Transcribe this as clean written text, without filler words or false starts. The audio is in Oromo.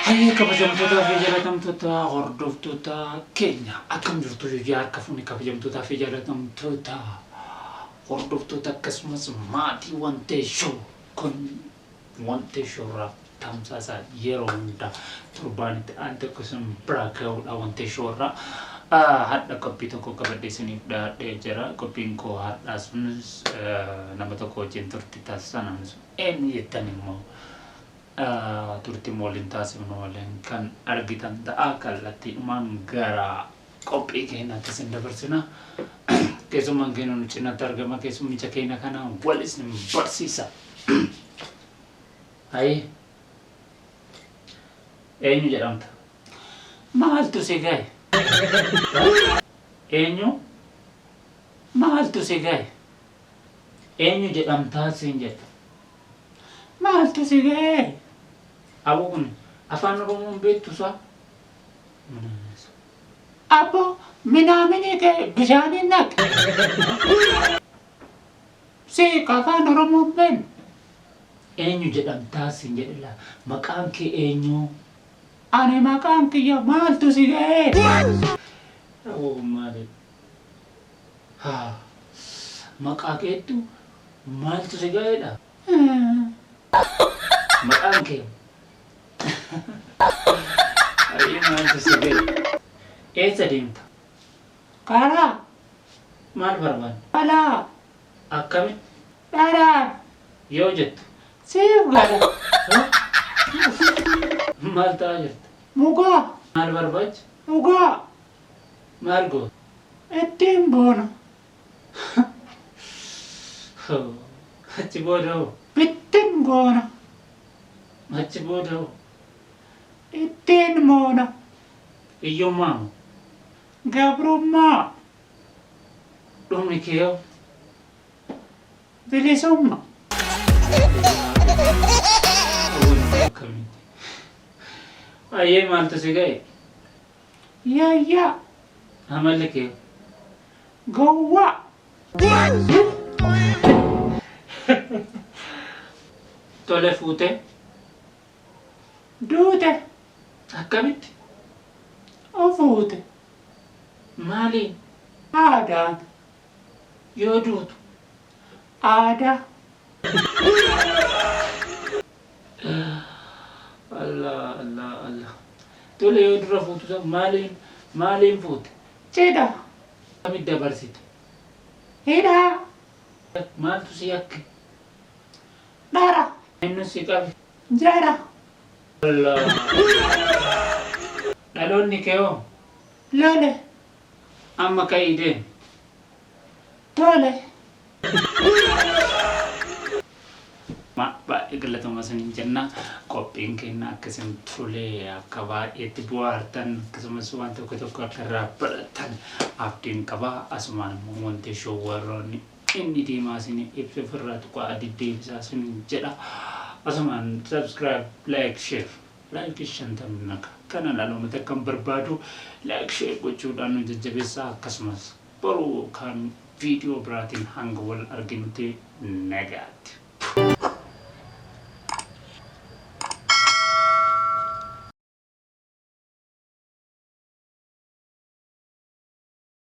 Hayyee, kabajamtootaa fi jaalatamtoota hordoftoota keenya, akkam jirtu? Guyyaa harka fuuni, kabajamtootaa fi jaalatamtoota hordoftoota akkasumas maatii Wantee Show. Kun Wantee Show irraa tamsaasa yeroo hunda torbaanitti al tokko isin bira ga'uudha Wantee Show irraa. Hadha qophii tokko qabadhee isiniif dhiyaadhee jira. Qophiin koo har'aa sunis nama tokko wajjin turtii taasisaa. Namni sun eenyu jettan immoo turtii waliin taasifnu waliin kan argitan ta'a. Kallattiidhumaan gara qophii keenyaatti isin dabarsina. Keessummaan keenya nu cinatti argama. Keessummicha keenya kana wal isin barsiisa. Hayi, eenyu jedhamta? Maaltu si gahe? Eenyu? Maaltu si gahe? Eenyu jedhamtaa siin jedha? Maaltu si gahe? Aboo, kun afaan Oromoon beektu isaa? Abbo, minaaminii kee bishaaniin naqe. Siika afaan Oromoon beeknu. Eenyu jedhamtaa siin jedhe laa. Maqaan kee eenyu? Ani maqaan kiyya maaltu si gahe? Aboo, kun maali? Haa. Maqaa keettu maaltu si ga'eedha? Maqaan kee? Ayyee, maaltu si ga'e? Eessa deemta? Karaa. Maal barbaadda? Alaa. Akkamitti? Dharaan. Yoo jettu? Siif gala. Maal ta'aa jirta? Mugaa. Maal barbaacha? Dhugaa. Maal goota? Ittiin boona. Achi booda hoo? Bittin goona. Achi booda hoo? Ittiin moona. Hiyyummaa moo? Gabrummaa. Dhumni kee hoo? Bilisummaa. Akkamitti? Ayyee, maaltu si ga'e? Yaayyaa. Amalli kee hoo? Gowwaa. Tole, fuutee? Duute. Akkamitti? Ofuute. Maaliin? Aadaan. Yoo duutu? Aadaa. Allah, Allah, Allah. Tole, yoo dura fuutu san maaliin fuute? Cidha. Akkamitti dabarsite? Hidhaa. Maaltu si yakke? Dhara. Eenyu si qabe? Jara. Allah. Dhaloonni kee hoo? Lole. Amma ka'ii deemi. Tole. Baay'ee galatooma isiniin jenna. Qophiin keenya akka isin tole, akka baay'eetti bohaartan, akkasumas waan tokko tokko akka irraa baratan abdiin qaba. Asumaan immoo Wanti Show warroonni inni diimaa isin ibsu ofirraa tuqaa adii deebisaa isiniin jedha. Asumaan subscribe, like, share, like 50 naqa. Kana dhaloomatti akkan barbaadu like, share gochuudhaan nu jajjabeessaa. Akkasumas boruu kan viidiyoo biraatiin hanga wal arginutti nagaatti.